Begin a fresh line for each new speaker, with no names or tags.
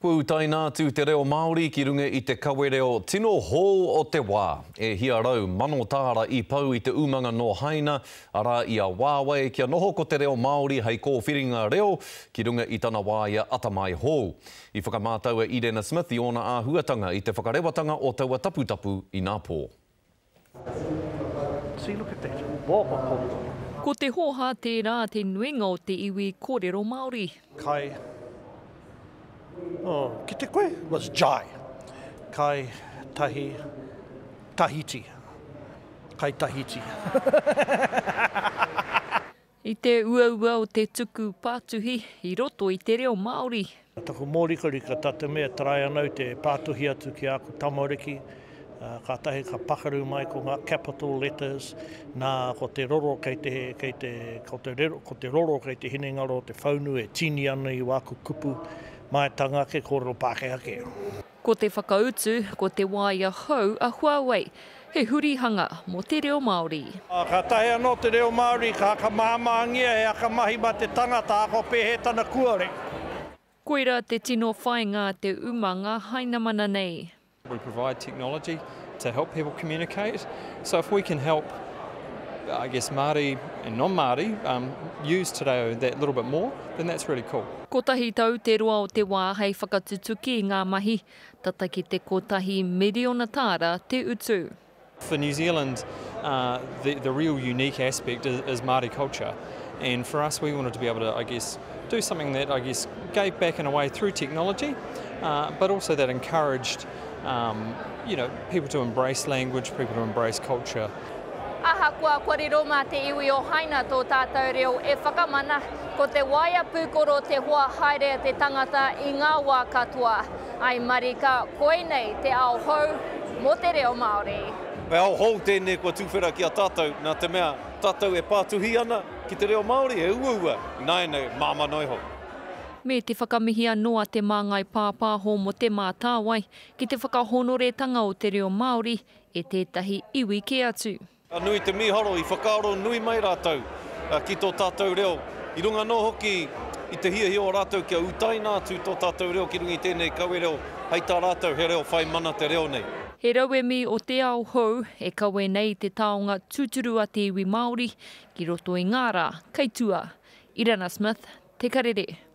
Kua utaina atu te reo Māori ki runga i te kawereo tino hou o te wā. E hia 100,000 tāra i pau i te umanga nō Haina, arā i a Huawei, kia noho ko te reo Māori hei kōwhiringa reo ki runga i tana waea atamai hou. I whakamātau a Irena Smith i ōna āhuatanga i te whakarewatanga o taua taputapu inapō.
See, look at that.
Ko te hōhā tērā te nuinga o te iwi kōrero Māori.
Kai, oh, kite koe, was jai. Kai, tahi, Tahiti. Kai Tahiti.
I te uaua o te tuku pātuhi i roto i te reo Māori.
Taku mōrikarika tā te mea try ana au te pātuhi atu ki āku tamariki, kātahi ka pakaru mai ko ngā capital letters, nā ko te roro kei te, kei te, ko te rero, ko te roro kei te hinengaro o te whaunu e tīni ana i wāku kupu, maetanga ake, kōrero Pākehā kē.
Ko te whakautu, ko te waea hou a Huawei, he hurihanga mō te reo Māori.
Kātahi anō te reo Māori ka whakamāmāngia he aka mahi mā te tangata ahakoa pēhea tana kuare.
Koirā te tino whāinga a te umanga Hainamana nei.
We provide technology to help people communicate, so if we can help I guess Māori and non-Māori um, use te reo that little bit more, then that's really cool.
Kotahi tau te roa o te wā hei whakatutuki i ngā mahi, tata ki te kotahi miriona tāra te utu.
For New Zealand, uh, the, the real unique aspect is, is Māori culture. And for us, we wanted to be able to, I guess, do something that, I guess, gave back in a way through technology, uh, but also that encouraged, um, you know, people to embrace language, people to embrace culture.
Ahakoa kua riro mā te iwi o Haina tō tātou reo e whakamana, ko te waea pūkoro te hoa haere a te tangata i ngā wā katoa. Ai marika, koinei te ao hou mō te reo Māori.
He ao hou tēnei kua tuwhera ki a tātou, nā te mea, tātou e pātuhi ana ki te reo Māori, he uaua, ināianei, māmā noa iho.
Me te whakamihi anō a Te Māngai Pāpāho mō Te Mātāwai ki te whakahonoretanga o te reo Māori e tētahi iwi kē atu.
Ka nui te mīharo i whakaaro nui mai rātou ki tō tātou reo, i runga anō hoki i te hiahia o rātou kia utaina atu tō tātou reo ki runga i tēnei kawe reo, hei tā rātou he reo whai mana te reo nei.
He rauemi o te ao hou e kawe nei te taonga tūturu a te iwi Māori ki roto i ngā rā kei tua. Irana Smith, Te Karere.